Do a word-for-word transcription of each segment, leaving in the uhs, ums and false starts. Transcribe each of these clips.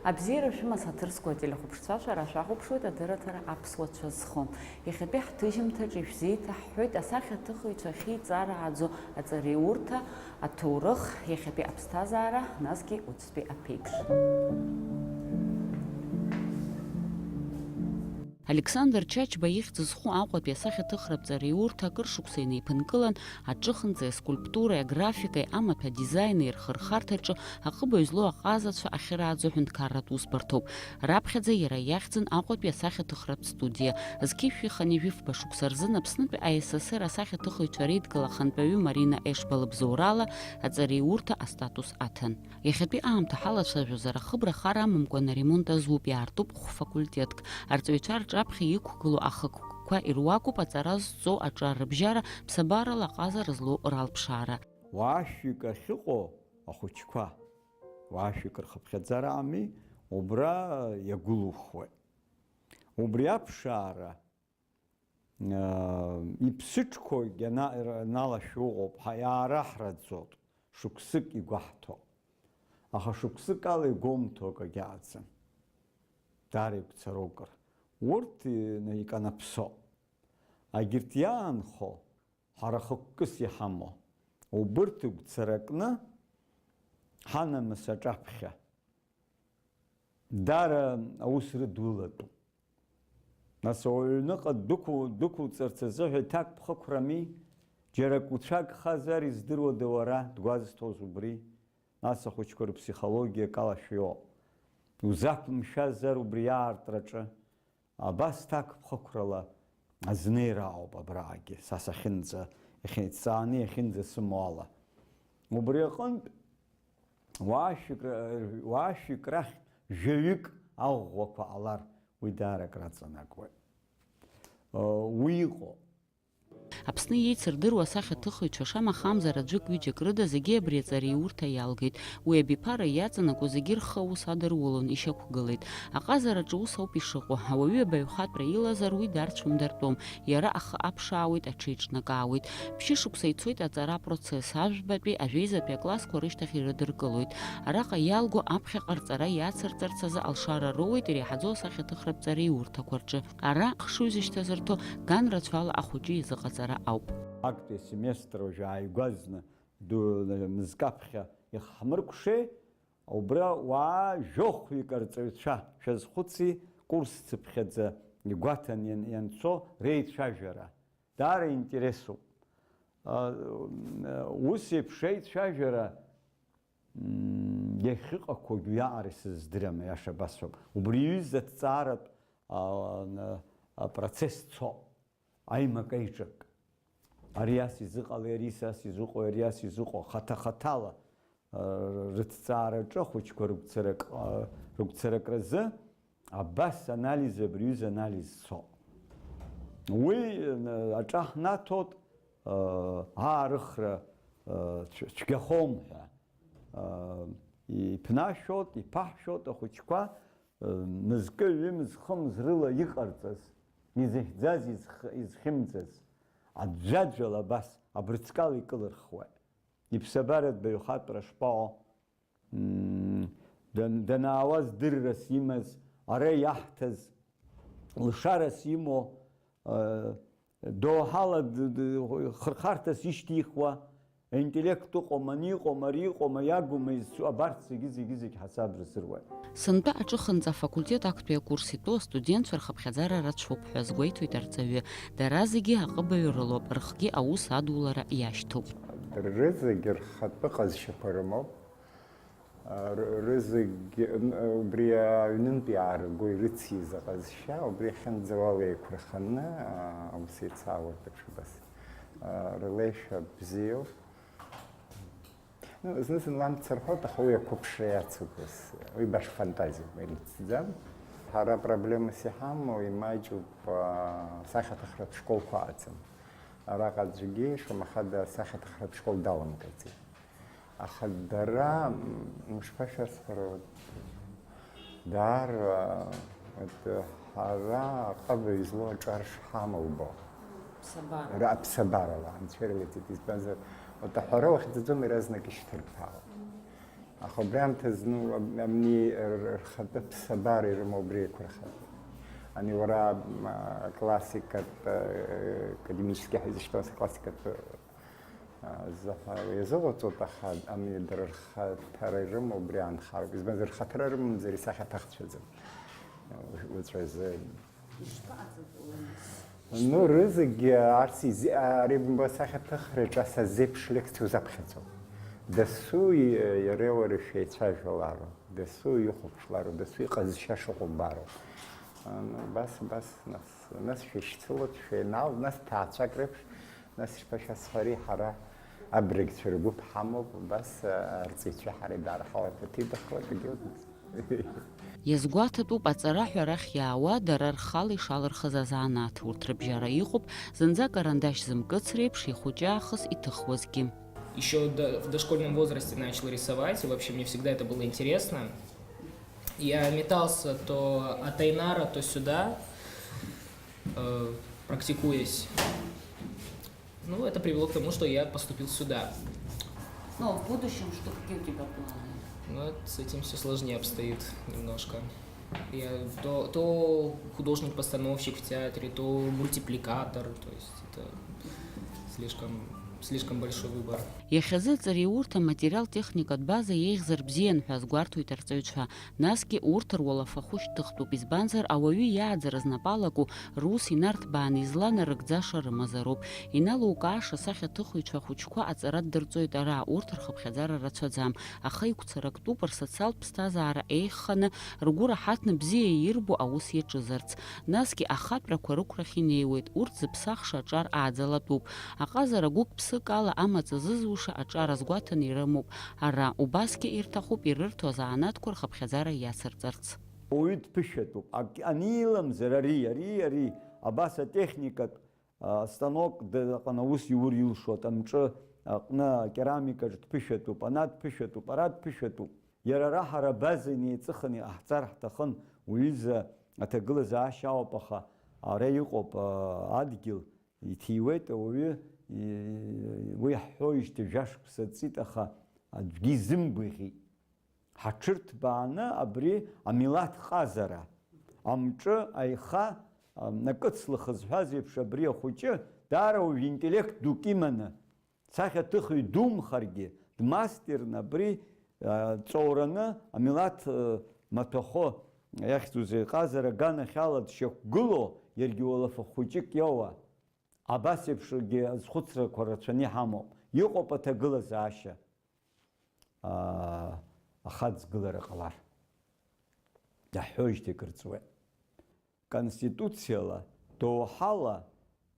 Абзиара шәымаз, ҳаҭыр зқәу ателехәаԥшцәа, шәара шәахәаԥшуеит адырраҭара Аԥсуа цәа зху. Иахьатәи ҳҭыжьымҭаҿы ишәзеиҭаҳҳәоит асахьаҭыхыҩцәа ахьеиҵарааӡо аҵареиурҭа, аҭоурых, иахьатәи аԥсҭазаара, насгьы уаҵәтәи аԥеиԥш. Александр Чачба ихьӡ зху Аҟәатәи асахьаҭыхратә ҵареиурҭа акыр шықәса инеиԥынкылан, аҿыхынҵеи, аскульптуреи, аграфикеи, амаҭәа адизайни рхырхарҭаҿы аҟыбаҩ злоу аҟазацәа ахьырааӡо аҳәынҭқарратә усбарҭоуп. Раԥхьаӡа иара иахьӡын Аҟәатәи асахьаҭыхратә студиа. Зқьи жәшәи хынҩажәи фба шықәса рзын Аԥснытәи А С С Р асахьаҭыхыҩцәа реидгыла ахантәаҩы Марина Ешба лыбзоурала аҵареиурҭа астатус аҭан. Иахьатәи аамҭа ҳалацәажәозар, ахыбра хар амамкәан аремонт азуп, иаартуп хә-факультетк. Арҵаҩцәа рҿаԥхьа иқәгылоу ахықәкқәа ируакуп аҵара зҵоу аҿар рыбжьара, ԥсабарала аҟазара злоу ралԥшаара. Уаашәҩык ахьыҟоу ахәыҷқәа, уаашәҩык рхыԥхьаӡара ами, убра иагәылухуеит. Убри аԥшаара, аа, иԥсыҽқәоугь ана-, налашәа ыҟоуп, ҳа-, иаараҳраӡоит, шықәсык игәаҳҭо. Аха шықәсык ала игәоумҭо акагьы ыҟаӡам. Даара игәцароукыр. Урҭ, э, иканаԥсо. Агьырҭ иаанхо, ҳара хықәкыс иҳамоу, убырҭ гәцаракны ҳанамыс аҿаԥхьа даара аус рыдулатәуп. Нас ауаҩы аҩныҟа ддәықәу-, ддәықәуҵарц азыҳәа иҭакԥхықәрами, џьара куцәак хазар издыруада уара, дгәазҭоз убри, нас ахәыҷқәа рыԥсихологиа акалашәа иоуп. Узақәымшәазар убри аартраҿы, Абас ҭакԥхықәрала азнеира ауп абраагьы, са сахьынӡа, иахьа-, иҭҵааны иахьынӡасымоу ала. Убри аҟынтә, уаашәик ра-, уаашәик рахь жәаҩык аӷәӷәақәа ҟалар, уи даара акраҵанакуеит. Уи иҟоуп. Аԥсны иеицырдыруа асахьаҭыхыҩцәа шамахамзар аӡәык-ҩыџьак рыда зегьы абри аҵареиурҭа иалгеит. Уи абиԥара иаҵанакуа зегьы рхы аус адырулон, ишьақәгылеит. Аҟазараҿы ус ауп ишыҟоу, ауаҩы абаҩхатәра илазар, уи дарцәымдартәом, иара ахы аԥшаауеит, аҽеиҿнакаауеит. Ԥшьышықәса ицоит аҵара апроцесс, ажәбатәи, ажәеизатәи аклассқәа рышьҭахь ирыдыркылоит. Араҟа иалго аԥхьаҟа рҵара иацырҵарц азы алшара роуеит иреиҳаӡоу асахьаҭыхратә ҵареиурҭақәа рҿы. Ара хшыҩзышьҭазырҭо ган рацәала ахәыҷы изыҟаҵара ауп. Актәи асеместр уажәы ааигәазны ду-, мызкы аԥхьа иҳмыркәшеи, убра уаа жәохәҩык арҵаҩцәа шәазхәыци, курс цыԥхьаӡа игәаҭан иан-, ианцо реицәажәара. Даара интересуп. А, ус еиԥш еицәажәара Мм, иахьыҟақәоугь уиаҟара исыздырам, аиаша басҳәап. Убри иҩыза аҭҵааратә, а, а, апроцесс цо, аимак-аиҿак. Ари ас изыҟалеи, ари ас изыҟои, ари ас изыҟоу, хаҭа-хаҭала, а, рыҭҵаараҿы ахәыҷқәа рыгәцарак-, а, рыгәцаракразы Абас анализ, абри аҩыза анализ цо. Уи, э, аҿаҳнаҭоит, э, аарыхра, э, цә-, цәгьахом ҳәа. Э, иԥнашәоит, иԥаҳшәоит ахәыҷқәа, э, мызкы, ҩымз, хымз рыла иҟарҵаз, изыхьӡаз, изх-, изхьымӡаз. Аӡәаӡәала абас абрыцкала икылырхуеит. Иԥсабаратә баҩхатәра шԥаҟоу? Мм, дан-, данаауаз дыррас имаз, ара иаҳҭаз, лшарас имоу, э, доуҳала д-, д-, хырхарҭас ишьҭихуа, аинтеллект ыҟоума, ани ыҟоума, ари ыҟоума, иагума изцу, абарҭ зегьы, зегьы, зегь ҳасаб рзыруеит. Сынтәа аҿыхынҵа афакультет актәи акурс итәоу астудентцәа рхыԥхьаӡара рацәоуп ҳәа азгәеиҭоит арҵаҩы. Дара зегьы аҟыбаҩ рылоуп, рыхгьы аус адулара иашьҭоуп. Рызегь рхатәы ҟазшьақәа рымоуп. Р-, рызегь, н-, убри аҩнынтә иаарго ирыциз аҟазшьа, убри ахьынӡауала еиқәырханы, а, аус еицаауеит даҽа бас. А, рылеишәа бзиоуп. Ну, зны-зынла амца рҳәоит, аха уи ақәыԥшра иацуп ус. Уи баша фантазиоуп, ирыцӡам. Ҳара проблемас иҳамоу имаҷуп, а, асахьаҭыхратә школқәа ыҟаӡам. Араҟа аӡәгьы шамахада асахьаҭыхратә школ даламгаӡеит. Аха дара, м, мышԥашәасҳәара, даара, вот, ҳара аҟыбаҩ злоу аҿар шҳамоу убо. Ԥсабара. Ра-, аԥсабарала, анцәа ирлиҵеит, избанзар, вот, аҳәара уахьӡаӡом, иаразнак ишьҭырԥаауа. Аха убри аамҭазы, ну, аб-, абни р-, рхатәы ԥсабара ирымоу убри еиқәырхатәуп. Ани уара, м, а, классикатә, э, академический ҳәа классикатә, а, зыҳәа иазыҟаҵоит, аха ани дара рхаҭара ирымоу убри аанхароуп. Избанзар, рхаҭара рымамзар исахьаҭыхцәаӡам. Уаҵәазы. Ишԥаҟаҵатәуеи? Ну, рызегьы арс изи-, ари бымба сахьаҭыхраҿы ас азеиԥш лекциа узаԥхьаӡом. Дасу и-, иареи уареи шәеицәажәалароуп, дасу ихәаԥшлароуп, дасу иҟазшьа шыҟоу убароуп. А, ну, убас, убас, нас, нас шәышьцылоит, шәеинал, нас ҭаацәак реиԥш, нас ишԥашәасҳәари, ҳара абрагьцәа ргәыԥ ҳамоуп, убас, а, арҵаҩцәа ҳареи даара ҳалафаҭидахуеит, егьи. Иазгәаҭатәуп, аҵара ҳәа арахь иаауа, дара рхала ишалырхыз азанааҭ, урҭ рыбжьара иҟоуп, зынӡа карандашь зымкыц реиԥш ихәыҷы аахыс иҭыхуазгьы. Ещё до-, в дошкольном возрасте начал рисовать, и вообще мне всегда это было интересно. Я метался то от Айнара, то сюда, э, практикуясь. Ну, это привело к тому, что я поступил сюда. Ну, а в будущем что, какие у тебя планы? Ну, с этим всё сложнее обстоит немножко. Я то, то художник-постановщик в театре, то мультипликатор, то есть это слишком, слишком большой выбор. Иахьазы аҵареи урҭ аматериал-техникатә база еиӷьзар бзиан ҳәа азгәарҭоит арҵаҩцәа. Насгьы урҭ руалафахәы шьҭыхтәуп, избанзар, ауаҩы иааӡара знапы алаку рус инарҭбааны изланарыгӡаша рымазароуп. Иналукааша асахьаҭыхыҩцәа ахәыҷқәа аҵара ддырҵоит ара, урҭ рхыԥхьаӡара рацәаӡам, аха игәцарактәуп рсоциалтә ԥсҭазаара еиӷьханы, ргәы раҳаҭны бзиа ирбо аус иаҿызарц. Насгьы ахаҳәрақәа рықәрахь инеиуеит, урҭ зыԥсахша аҿар ааӡалатәуп. Аҟазара гәык-ԥсык ала амаҵ азызуша аҿар азгәаҭаны ирымоуп ара, убасгьы ирҭахуп ирырҭо азанааҭқәа рхыԥхьаӡара иацырҵарц. Ауаҩы дԥышәатәуп. Ак-, аниламзар ари, ари, ари, абас атехникатә, а, станок д-, аҟны аус иур илшоит, амҿы аҟны, акерамикаҿ дԥышәатәуп, ана дԥышәатәуп, ара дԥышәатәуп. Иара ара ҳара абаза инеиҵыхын иҟаҳҵар ҳҭахын, уҩыза аҭагылазаашьа ауп, аха ара иҟоуп, а, адгьыл, иҭиуеит ауаҩы, и-, уи ҳҳәоижьҭеи жәашықәса ҵит, аха аӡәгьы изымгәаӷьит. Ҳаҽырҭбааны абри амилаҭ ҟазара, амҿы аиха, а, акыцла хызҳәаз еиԥш абри ахәыҷы даара уажә интеллект дук иманы, сахьаҭыхҩы думхаргьы, дмастерны абри, а, ҵоураны амилаҭ, а, маҭәахәы иахьӡузеи, ҟазара аганахьала дшьақәгылоу, иаргьы уалафахә хәыҷык иоуа. Абас еиԥшгьы азхәыцрақәа рацәаны иҳамоуп. Иҟоуп аҭагылазаашьа, аа, ахаҵгылара ҟалар. Даҳҳәоижьҭеи акыр ҵуеит. Конституциала, доуҳала,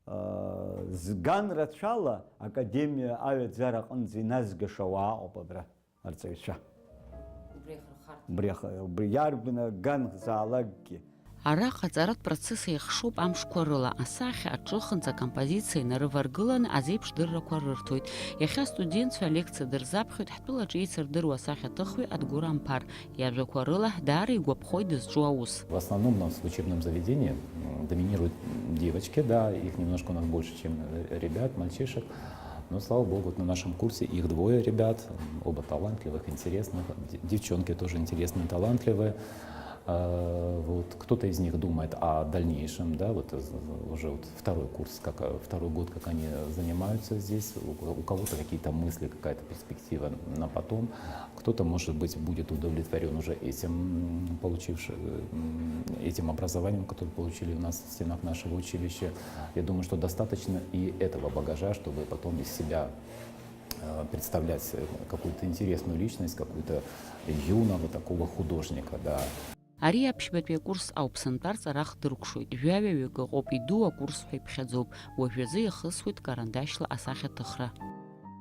аа, зган рацәала академиа аҩаӡара аҟынӡа иназгаша ауаа ыҟоуп абра. Арҵаҩцәа. Убри ахырхарҭа. Убри аха-, убри иарбан аганзаалакгьы. Араҟа аҵаратә процесс еихшоуп амшқәа рыла, асахьа аҿыхынҵа акомпозициа инарываргыланы азеиԥш дыррақәа рырҭоит. Иахьа астудентцәа алекциа дырзаԥхьоит ҳтәылаҿы еицырдыруа асахьаҭыхҩы Адгәыр Амԥар. Иажәақәа рыла, даара игәаԥхоит дызҿу аус. В основном у нас в учебном заведении, м, доминируют девочки, да, их немножко у нас больше, чем, э, ребят, мальчишек. Но, слава богу, вот на нашем курсе их двое ребят, м, оба талантливых, интересных. Д-, девчонки тоже интересные, талантливые. Э, вот, кто-то из них думает о дальнейшем, да, вот, э, уже вот второй курс, как, э, второй год, как они занимаются здесь. У, у кого-то какие-то мысли, какая-то перспектива на потом. Кто-то, может быть, будет удовлетворён уже этим, м, получивши-, м, этим образованием, которое получили у нас в стенах нашего училища. Я думаю, что достаточно и этого багажа, чтобы потом из себя, э, представлять, э, какую-то интересную личность, какую-то юного такого художника, да. Ари аԥшьбатәи акурс ауп, сынтәарц арахь дыркәшоит, жәаҩаҩык ыҟоуп, иду акурс ҳәа иԥхьаӡоуп, уажәазы иахысуеит карандашьла асахьаҭыхра.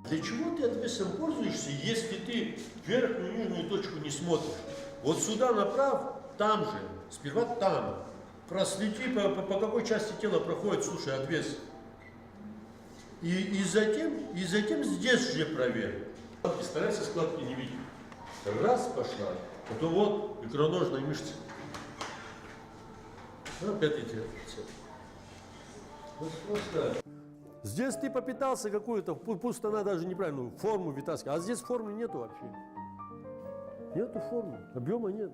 Для чего ты отвесом пользуешься, если ты верхнюю и нижнюю точку не смотришь? Вот сюда направь, там же, сперва там. Проследи, по, по, по какой части тела проходит, слушай, отвес. И, и затем, и затем здесь же проверь. И старайся складки не видеть. Раз, пошла. А то вот икроножная мышца. Ну, опять эти. Вот просто. Здесь ты попытался какую-то, пу-, пусть она даже неправильную, форму вытаскивать, а здесь формы нету вообще. Нету формы, объёма нет.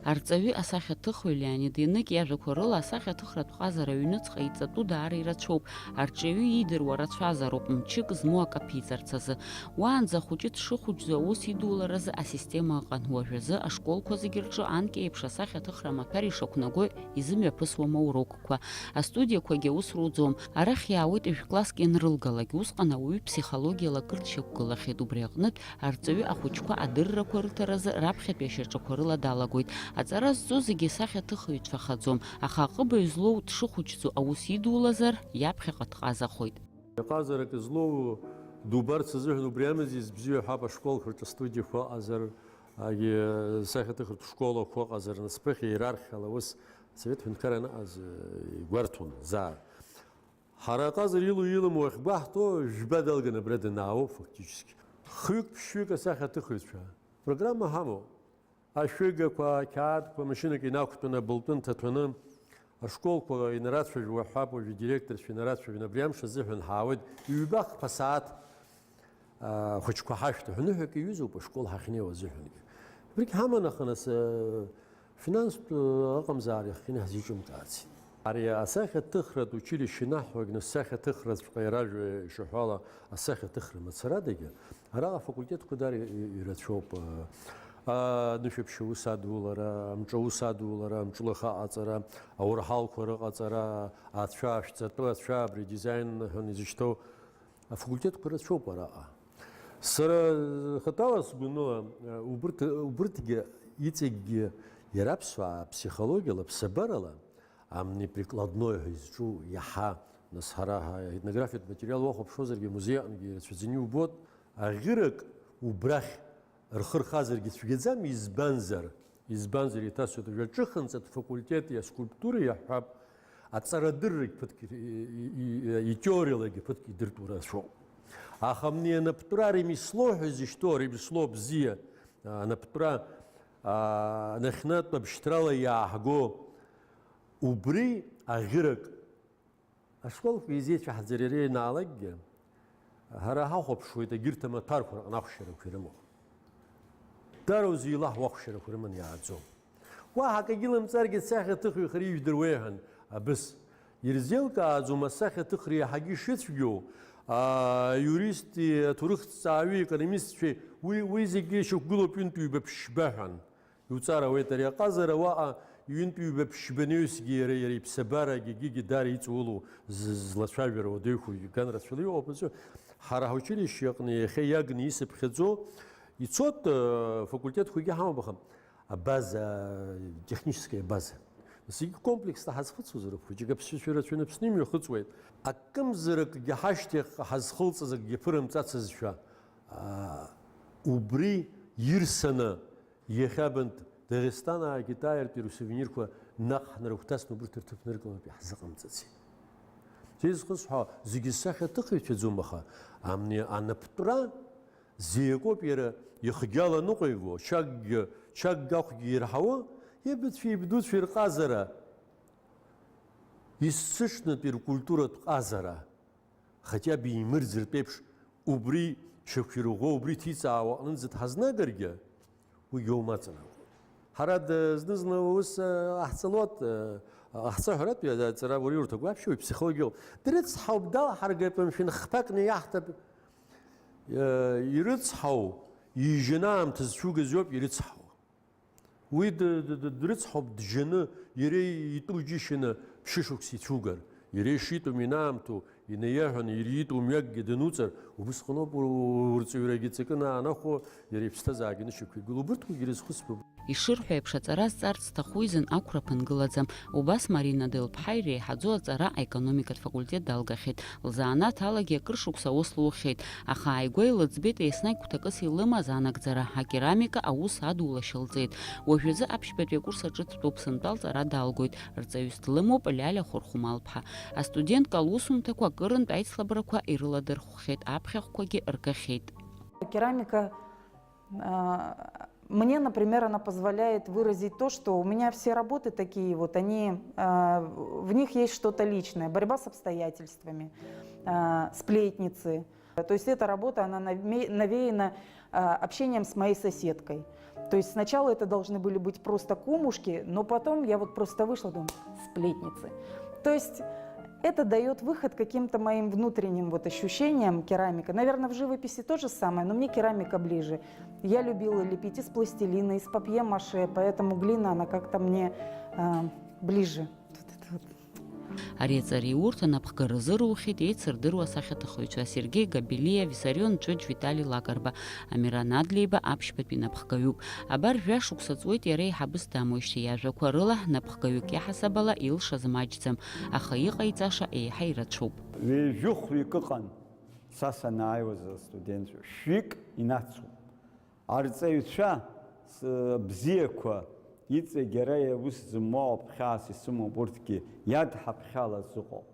Арҵаҩы асахьаҭыхҩы Леонид Енык иажәақәа рыла, асахьаҭыхратә ҟазара аҩныҵҟа иҵатәу даара ирацәоуп. Арҿиаҩы иидыруа рацәазароуп мчык змоу акы аԥиҵарц азы. Уаанӡа ахәыҷы дшыхәыҷӡоу аус идуларазы асистема ыҟан, уажәазы ашколқәа зегьы рҿы анкьа еиԥш асахьаҭыхра амаҭәар ишақәнаго изымҩаԥысуам аурокқәа. Астудиақәагьы аус руӡом. Арахь иаауеит жәкласск ианрылгалак, усҟан ауаҩы ԥсихологиала акыр дшьақәгылахьеит, убри аҟнытә арҵаҩы ахәыҷқәа адыррақәа рыҭаразы раԥхьатәи ашьаҿақәа рыла далагоит. Аҵара зҵо зегьы сахьаҭыхыҩцәахаӡом, аха аҟыбаҩ злоу дшыхәыҷӡо аус идулазар, иаԥхьаҟа дҟазахоит. Ҟазарак злоу дубарц азыҳәан убри амази збзиоу ҳәа ашколқәа рҿы астудиақәа ыҟазар, агьи сахьаҭыхратә школақәа ыҟазар, нас ԥыхьа иерархиала ус Асовет ҳәынҭқарра аныҟаз игәарҭон заа. Ҳара аҟазара илоу-иламоу ахьгәаҳҭо, жәба далган абра данаауоуп фактически. Хҩык-ԥшьҩык асахьаҭыхыҩцәа. Программа ҳамоуп. Ашәыгақәа, ақьаадқәа машьынак инақәтәаны, абылтәы нҭаҭәаны, ашколқәа инарацәажәо ҳәа, уажәы директорцәа инарацәажәон, абри амш азыҳәан ҳаауеит, ҩба-хԥа сааҭ, аа, ахәыҷқәа ҳашәҭ, ҳәа ныҳәак иҩызоуп ашкол ҳахьнеиуа азыҳәангьы. Убригь ҳаман, аха нас, аа, финанстә, аа, ыҟамзаара иахҟьаны иаҳзеиҿымкаацт. Ари асахьаҭыхратә училище анаҳҳәогь, нас сахьаҭыхраҵәҟьа иаражәуа ишаҳәо ала асахьаҭыхра мацарадагьы, араҟа афакультетқәа даара и-, ирацәоуп. Анышәаԥшь аус адулара, амҿы аус адулара, амҿлыха аҟаҵара, аурҳалқәа рыҟаҵара, ацәа, ашәҵатәы ацәа, абри адизаин ҳәа изышьҭоу афакультетқәа рацәоуп араҟа. Сара, э, хаҭала сгәаныла, э, убырҭ, убырҭгьы иҵегьгьы иара аԥсуаа ԥсихологиала, ԥсабарала, амни прикладной ҳәа изҿу иаҳа, нас ҳара ҳа-, аетнографиатә материал уахәаԥшуазаргьы, амузеи аҟынгьы ирацәаӡаны иубоит, аӷьырак убрахь рхы рхазаргьы цәгьаӡам, избанзар, избанзар, еиҭасҳәоит, уажәы аҿыханҵатә факультети аскульптуреи иаҳҳәап, аҵарадыррагь ԥыҭк и-, и-, и-, итеориалагьы ԥыҭк идыртәу рацәоуп. Аха амни анаптәра ремесло ҳәа изышьҭоу, аремесло бзиа, анаптәра, а, нахьхьнатә абшьҭрала иааҳго, убри аӷьырак Ашколқәа изеицәаҳҵар иара ианаалакгьы, ҳара ҳахәаԥшуеит егьырҭ амаҭәарқәа рҟны ахәшьарақәа ирымоу. Дароу зеилаҳуа ахәшьарақәа рыманы иааӡом. Уаҳа акагьы лымҵаргьы дсахьаҭыхҩхар ижәдыруеи ҳәан абыс. Ирзеилкааӡом асахьаҭыхра иаҳагьы ишыцәгьоу, аиуристи, аҭоурыхҭҵааҩи, аекономистцәеи, уи, уи зегьы ишьақәгылоуп ҩынтә ҩба ԥшьба ҳәан. Иуҵар ауеит ари аҟазара, уаҟа ҩынтә-ҩба ԥшьбанаҩсгьы иара, иара иԥсабарагьы, егьигьы даара иҵаулоу, з-, злацәажәара уадаҩхо, иган рацәала иҟоуп азы. Ҳара ҳучилишьче аҟны иахьа иагны исыԥхьаӡо, ицоит, э, факультетқәагьы ҳамоуп, аха абаза, техническая база. Зегь комплексла ҳазхәыцуазароуп, хәыҷык аԥсшьацәа рацәаны Аԥсны имҩахыҵуеит. Акымзаракгьы ҳашьҭахьҟа ҳазхылҵыз акгьы ԥырымҵацызшәа, аа, убри ирсаны Иахьа бынтә Дагестанаа Китаиртәи русувенирқәа наҟ ҳнарыгәҭасны убырҭ рҭыԥ ныркылартә иаҳзыҟамҵаӡеит. Сара изхысҳәаауа, зегьы зсахьаҭыхыҩцәаӡом, аха амни анаптәра зеикоуп иара ихгьы аланыҟәиго, чакгьы, чакгьы ахәгьы ирҳауа, ибацәеи ибдуцәеи рҟазара, есыҽнытәи ркультуратә ҟазара. Хотя бы имырӡыртә еиԥш, убри шьақәирӷәӷәо, убри ҭиҵаауа аҟнынӡа дҳазнагаргьы, уигьы умаҵанакуа. Ҳара д-, зны-зынла ус, э, ҟаҳҵалоит, э, ҟаҳҵа ҳәаратәи аҵара уара иурҭагәаԥшьоит, ԥсихологиоуп. Дрыцҳауп, далҳаргап, мшәан, хԥакны иаҳҭап. Э, ирыцҳау, ижьаны аамҭа зцәугаз иоуп ирыцҳау. Уи д-, д-, д-, дрыцҳауп, дџьаны, иара итәу џьышьаны ԥшьышықәса ицәугар, иара ишитәым инаамҭоу, инаиаҳәаны, иара итәу мҩакгьы дануҵар, убысҟаноуп ур-, урҵаҩрагьы ҵакы аанахәо, иара иԥсҭазаагьы нышьақәиргыло. Убырҭқәагьы ирызхәыцтәуп. Ишырҳәо еиԥш, аҵара зҵарц зҭаху изын ақәра ԥынгылаӡам. Убас Марина Делԥҳа иреиҳаӡоу аҵара аекономикатә факультет далгахьеит. Лзанааҭ алагьы акыр шықәса аус лухьеит, аха ааигәа илыӡбеит еснагь гәҭакыс илымаз анагӡара, акерамика аус адулашьа лҵеит. Уажәазы аԥшьбатәи акурс аҿы дтәоуп, сынтәа лҵара далгоит. Рҵаҩыс длымоуп Лиалиа Хәырхәмал-ԥҳа. Астудентка лусумҭақәа акырынтә аицлабрақәа ирыладырхәхьеит, аԥхьахәқәагьы ргахьеит. Керамика А, мне, например, она позволяет выразить то, что у меня все работы такие, вот они, а, в них есть что-то личное, борьба с обстоятельствами, а, сплетницы, То есть эта работа, она наве- навеяна а, общением с моей соседкой. То есть сначала это должны были быть просто кумушки, но потом я вот просто вышла, думаю, сплетницы. То есть это дает выход каким-то моим внутренним вот ощущениям керамика. Наверное, в живописи то же самое, но мне керамика ближе. Я любила лепить из пластилина, из папье-маше, поэтому глина, она как-то мне а, ближе. Вот это вот. Ари аҵареи урҭ анапхгара рзырухьеит еицырдыруа асахьаҭыхыҩцәа Сергеи Габелиа, Виссарион Ҷыҷ, Витали Лакарба, Амиран Адлеиба аԥшьбатәи напхгаҩуп. Абар жәа шықәса ҵуеит иара еиҳабыс дамуижьҭеи, иажәақәа рыла, напхгаҩык иаҳасаб ала илшаз маҷӡам, аха иҟаиҵаша еиҳа ирацәоуп. Ҩажәи хәҩык ыҟан са санааиуаз астудентцәа, шәҩык инацу. Арҵаҩцәа бзиақәа, иҵегь ара иус зымоу ауп, хьаас исымоуп урҭгьы, иадҳаԥхьалаз ыҟоуп.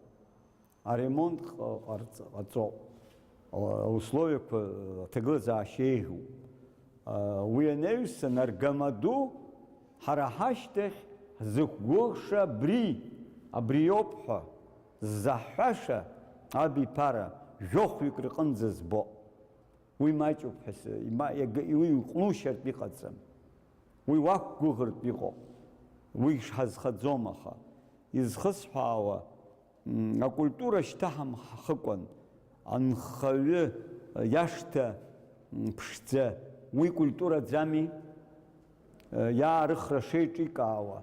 Аремонт ҟарҵ- ҟаҵоуп. Условиақәа, аҭагылазаашьа еиӷьуп. Уи анаҩсан аргамаду ҳара ҳашьҭахь ҳзықәгәыӷша абри, абриоуп ҳәа ззаҳҳәаша абиԥара жәохәҩык рҟынӡа збо. Уи маҷуп ҳәа уи иҟәнушьартә иҟаӡам. Уи уақәгәыӷыртә иҟоуп. Уи шҳазхаӡом, аха изхысҳәаауа, акультура шьҭаҳамхыкәан, анхаҩы иашҭа ԥшӡа, уи культураӡами? Иаарыхра шеиҿикаауа,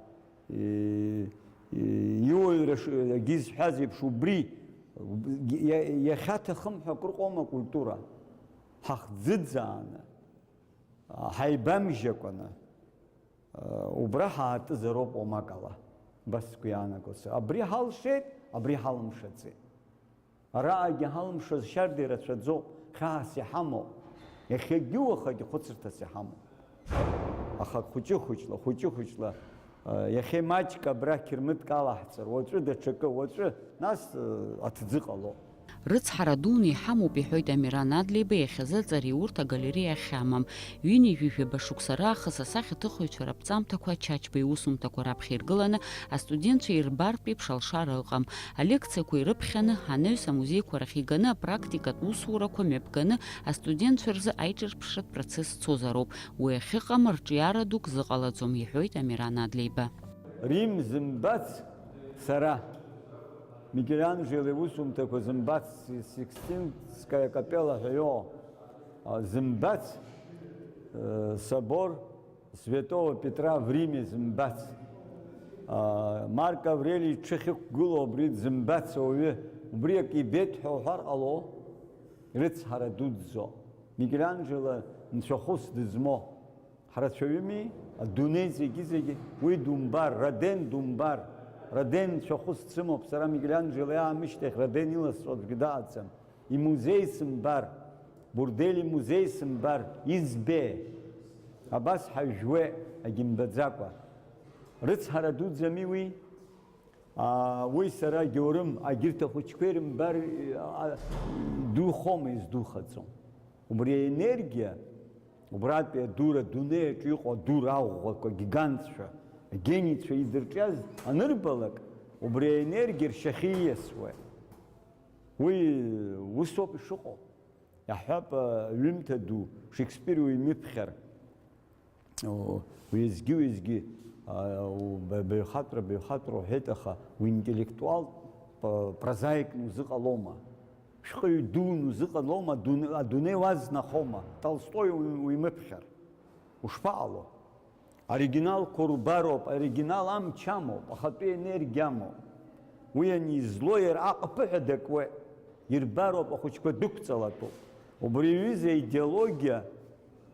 иуаҩра егьи зҳәаз еиԥш, убри иахьаҭахым ҳәа акыр ҟоума акультура? Ҳахӡыӡааны, ҳаибамжьакәаны, убра ҳаатызароуп уамак ала. Убас сгәы иаанаго, абри ҳалшеит, абри ҳалымшаӡеит. Араҟагьы ҳалымшаз шьарда ирацәаӡоуп, хьаас иҳамоуп, иахьагьы уахагьы хәыцырҭас иҳамоуп. Аха хәыҷы-хәыҷла, хәыҷы-хәыҷла, иахьа маҷк абра қьырмытк алаҳҵар, уаҵәы даҽакы, уаҵәы, нас аҭӡы ҟало. Рыцҳара дуны иҳамоуп, иҳәоит Амиран Адлеиба иахьазы аҵареи урҭ агалереиа ахьамам. Ҩынҩажәижәаба шықәса раахыс асахьаҭыхыҩцәа раԥҵамҭақәа Чачба иусумҭақәа раԥхьа иргыланы астудентцәа ирбартә еиԥш алшара ыҟам. Алекциақәа ирыԥхьаны, анаҩс амузеиқәа рахь иганы апрактикатә усурақәа мҩаԥганы астудентцәа рзы аиҿырԥшратә процесс цозароуп. Уи ахьыҟам рҿиара дук зыҟалаӡом, иҳәоит Амиран Адлеиба. Рим зымбац сара, Микеланџело иусумҭақәа зымбац, Сикстинская капелла ҳәа иоуа зымбац, собор Святого Петра в Риме зымбац, Марк Аврелий иҽы ахьықәгылоу абри дзымбац ауаҩы, убри акы ибеит ҳәа уҳәар ҟало? Рыцҳара дуӡӡоуп. Микеланџело нцәахәыс дызмоу ҳрацәаҩыми, адунеи зегьы-зегьы уи думбар, Роден думбар, Роден нцәахәыс дсымоуп, сара Микеланџело иаамышьҭахь Роден иласҵо аӡәгьы дыҟаӡам. Имузеи сымбар, Бурдель имузеи сымбар, избе? Абас ҳажәуе, агьымбаӡакәа. Рыцҳара дуӡӡами уи? Уи сара агьоурым, агьырҭ ахәыҷқәа ирымбар, духома, издухаӡом. Убри аенергиа, убратәи адура адунеи аҿы иҟоу адура аӷәӷәақәа, гигантцәа, агенийцәа идырҿиаз анырбалак, убри аенергиа ршьахьы ииасуеит. Уи усоуп ишыҟоу. Иаҳҳәап, ҩымҭа ду, Шекспир уимыԥхьар, уеизгьы-уеизгьы баҩхатәра, баҩхатәра уҳәеит, аха уинтеллектуал, прозаикны узыҟалома? Шәҟәыҩҩы дуун узыҟалома? Адунеи уазнахома? Толстои уимыԥхьар, ушԥаҟало? Оригиналқәа рубароуп, оригинал амч амоуп, ахатәы енергиа амоуп. Уи анизло иара аҟыԥыҳәа дакуеит, ирбароуп, ахәыҷқәа дықәҵалатәуп. Убри аҩыза аидеологиа,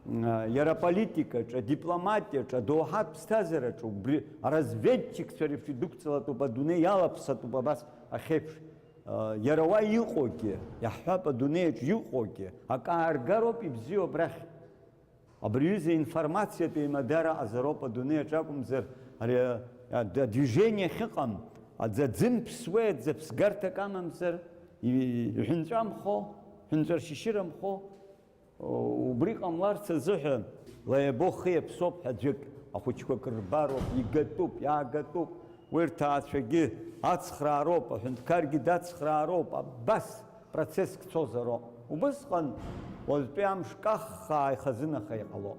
иара аполитикаҿы, адипломатиаҿы, адоуҳатә ԥсҭазаараҿы, убри аразведчикцәа реиԥш идәықәҵалатәуп, адунеи иалаԥсатәуп абас ахьеиԥш. Иара уа иҟоугьы, иаҳҳәап, адунеиаҿ иҟоугьы, акы ааргароуп ибзиоу абрахь. Абри аҩыза информациатә еимадара ҟазароуп адунеи аҿы акәымзар, ари адвижение ахьыҟам, аӡы аӡы мԥсуеи, аӡы ԥсгарҭак амамзар, иҳәынҵәамхо, ҳәынҵәаршьышьырамхо, убри ҟамларц азыҳәа лаиабо хы иаԥсоуп ҳәа аӡәык, ахәыҷқәа акрырбароуп, игатәуп, иаагатәуп, уи рҭаацәагьы ацхраароуп, аҳәынҭқаргьы дацхраароуп, абас процесск цозароуп. Убысҟан уажәтәи амш каххаа ихазынаха иҟало.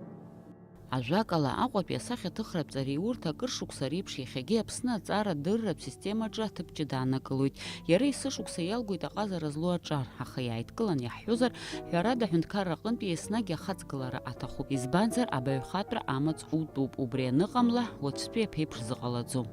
Ажәакала, Аҟәатәи асахьаҭыхратә ҵареи урҭ акыр шықәса реиԥш иахьагьы Аԥсны аҵарадырратә системаҿы аҭыԥ ҷыда ааннакылоит. Иара есышықәса иалгоит аҟазара злоу аҿар, аха иааидкылан иаҳҳәозар, ҳәарада, аҳәынҭқарра аҟынтәи еснагь ахаҵгылара аҭахуп, избанзар, абаҩхатәра амаҵ утәуп, убри аныҟамла, уаҵәтәи аԥеиԥш зыҟалаӡом.